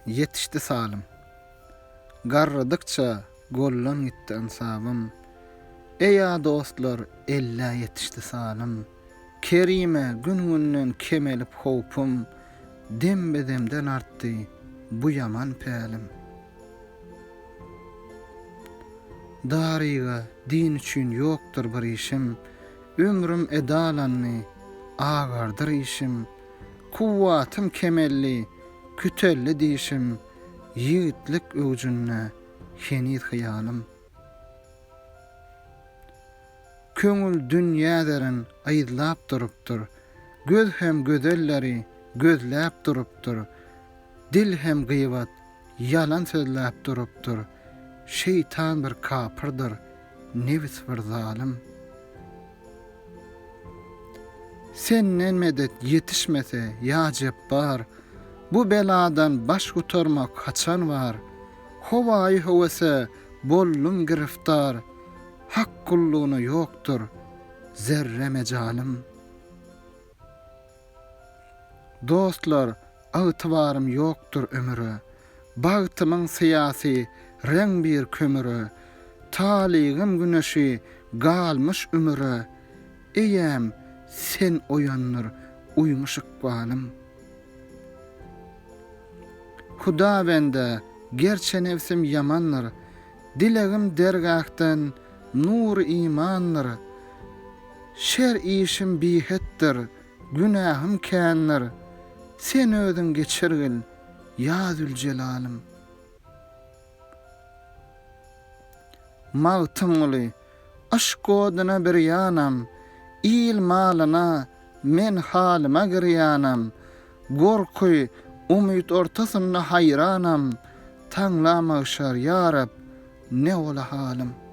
Ýetişdi salym. Garradykça goldan gitdi ynsabym. Eý-a dostlar, ellä ýetişdi salym. Kerime gün-günden kemelip howpum, Dembe-demden artdy bu ýaman pälim. Daryga din üçin ýokdur bir işim, Ömrüm edalandy, agardyr işim. Kuwwatym kemeldi, küteldi dişim, Ýigitlik öwjünde heniz hyýalym. Köňül dünýä zerin yzlap durupdyr, Göz hem gözelleri gözläp durupdyr, Dil hem gybat, ýalan sözläp durupdyr, Şeýtan bir kapyrdyr, nebis bir zalym. Senden medet ýetişmese, ýa Jepbar, Bu beladan baş gutarmak haçan bar? Howaýy höwese boldum giriftar, Hak gullugyna ýokdur zerre mejalym. Dostlar, ygtybarym ýokdur ömüre, Bagtymyň syýasy reň bir kömüre, Talygym güneşi galmyş ümüre, Eýäm, sen oýandyr uýmuş ykbalym. Hudawend-ä, gerçe nebsim ýamandyr, Dilegim dergähden nury imandyr. Şer işim bihetdir, günähim kändir, Sen özüň geçirgil, ýa Züljelalym. Magtymguly, yşk oduna birýanam, Il malyna, men halyma girýanam, Gorky, umyt ortasynda haýranam, Taňla magşar, ýa Reb, ne ola halym.